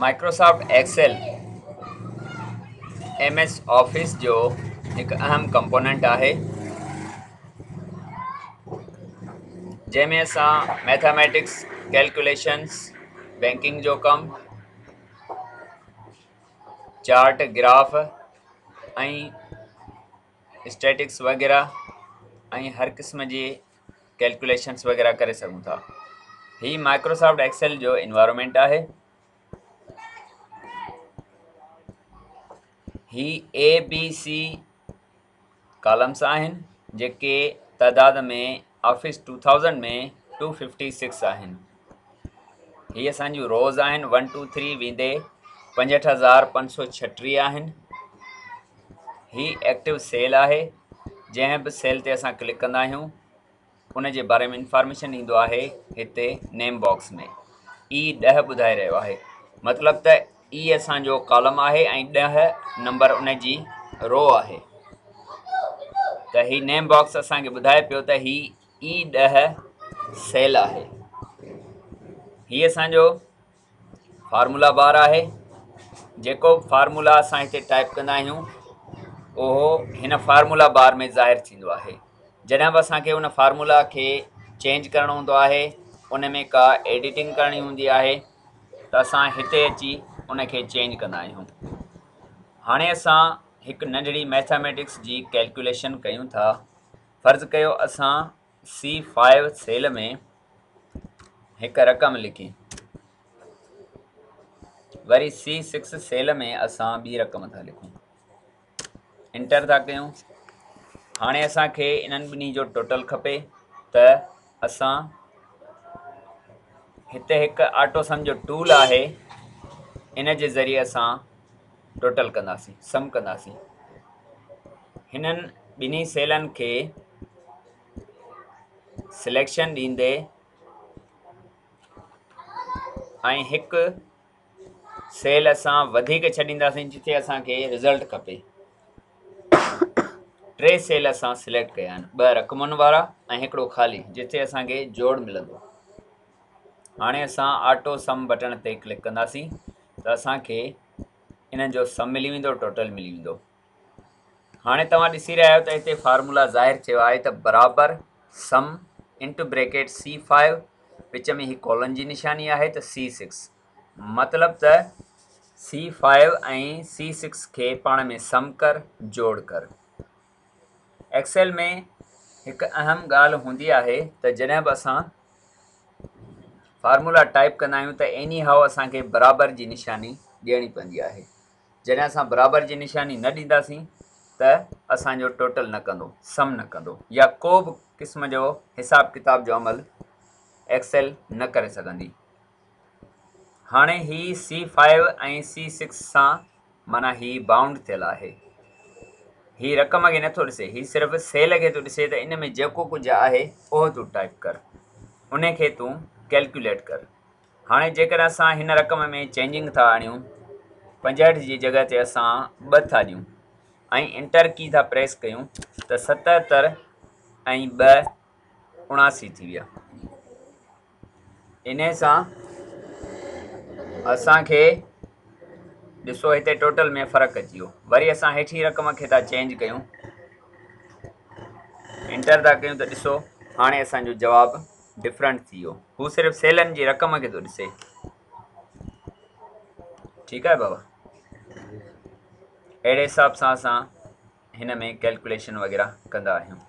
Microsoft Excel M S Office جو هڪ اهم ڪمپوننٽ آهي، جنهن ۾ اسان ميٿاميٽڪس، ڪيلڪيوليشنس، بينڪنگ جو ڪم، چارٽ، گراف ۽ اسٽيٽڪس وغيره ۽ هر قسم جي ڪيلڪيوليشنس وغيره ڪري سگهون ٿا. هي مائڪروسافٽ ايڪسل جو انوائرمينٽ آهي. هي اي بي سي ڪالمس آهن جيڪي تعداد ۾ آفيس 2000 ۾ 256 آهن. هي اسان جون روز آهن 1 2 3 ويندي 65536 آهن. هي ايڪٽو سيل آهي، جنهن به سيل تي اسان ڪلڪ ڪندا آهيون ان جي باري ۾ انفارميشن ايندو آهي. هتي نيم باڪس ۾ اي 10 ٻڌائي رهيو آهي، مطلب ته اي اسان جو ڪالم آهي ۽ 10 نمبر ان جي رو آهي. ته هي نيم باڪس اسان کي ٻڌائي پيو ته هي اي 10 سيل آهي. هي اسان جو فارمولا بار آهي، جيڪو به فارمولا اسان هتي ٽائپ ڪندا آهيون اهو هن فارمولا بار ۾ ظاهر ٿيندو آهي. جڏهن به اسان کي ان فارمولا کي چينج ڪرڻو هوندو آهي، ان ۾ ڪا ايڊيٽنگ ڪرڻي هوندي آهي ته اسان هتي اچي ان کي چينج ڪندا آهيون. هاڻي اسان هڪ ننڍڙي ميٿاميٽڪس جي ڪيلڪيوليشن ڪيون ٿا. فرض ڪيو اسان سي فائيو سيل ۾ هڪ رقم لکي، وري سي سڪس سيل ۾ اسان ٻي رقم ٿا لکون، انٽر ٿا ڪيون. هاڻي اسان کي انهن ٻنهي جو ٽوٽل کپي ته اسان هتي هڪ آٽو سم جو ٽول آهي، ان جي ذريعي اسان ٽوٽل ڪنداسين، سم ڪنداسين. هنن ٻنهي سيلن کي سليڪشن ڏيندي ۽ هڪ سيل اسان وڌيڪ ڇڏينداسين جتي اسان کي رزلٽ کپي. ٽي سيل اسان سليڪٽ ڪيا آهن، ٻه رقمن وارا ۽ هڪڙو خالي جتي اسان کي جوڙ ملندو. هاڻي اسان آٽو سم بٽڻ تي ڪلڪ ڪنداسين ته اسان کي انهن جو سم ملي ويندو، ٽوٽل ملي ويندو. هاڻي توهان ڏسي رهيا آهيو ته هتي فارمولا ظاهر ٿيو آهي ته برابر سم انٽو بريڪيٽ سي فائيو، وچ ۾ هي ڪولن جي نشاني آهي ته سي سڪس، مطلب ته سي فائيو ۽ سي سڪس کي پاڻ ۾ سم ڪر، جوڙ ڪر. ايڪسيل ۾ هڪ اهم ڳالهه هوندي آهي ته جڏهن به اسان فارمولا ٽائپ ڪندا آهيون ته ايني هائو اسان کي برابر جي نشاني ڏيڻي پوندي آهي. جڏهن اسان برابر جي نشاني نه ڏينداسين ته اسان جو ٽوٽل نه ڪندو، سم نه ڪندو يا ڪو به قسم جو حساب ڪتاب جو عمل ايڪسيل نه ڪري سگهندي. هاڻي هي سي فائيو ۽ سي سڪس سان معنيٰ هي بائونڊ ٿيل آهي. هي رقم کي نٿو ڏسي، هي صرف سيل کي ٿو ڏسي ته ان ۾ جيڪو ڪجهه آهي اهو تون ٽائپ ڪر، ان کي تون ڪيلڪيوليٽ ڪر. هاڻي جيڪڏهن اسان هن رقم ۾ چينجنگ ٿا آڻيون، 65 جي جڳهه تي اسان 2 ٿا ڏيون ۽ انٽر ڪي ٿا پريس ڪيون ته 77 ۽ 2 79 ٿي ويا. انهي سان اسان کي ڏسو هتي ٽوٽل ۾ فرق اچي ويو. وري اسان هيٺين رقم کي ٿا چينج ڪيون، انٽر ٿا ڪيون ته ڏسو هاڻي اسان جو جواب ڊفرنٽ ٿي ويو. هو صرف سيلن جي رقم کي ٿو ڏسي. ٺيڪ آهي بابا، اهڙي حساب سان اسان هن ۾ ڪيلڪوليشن وغيره ڪندا آهيون.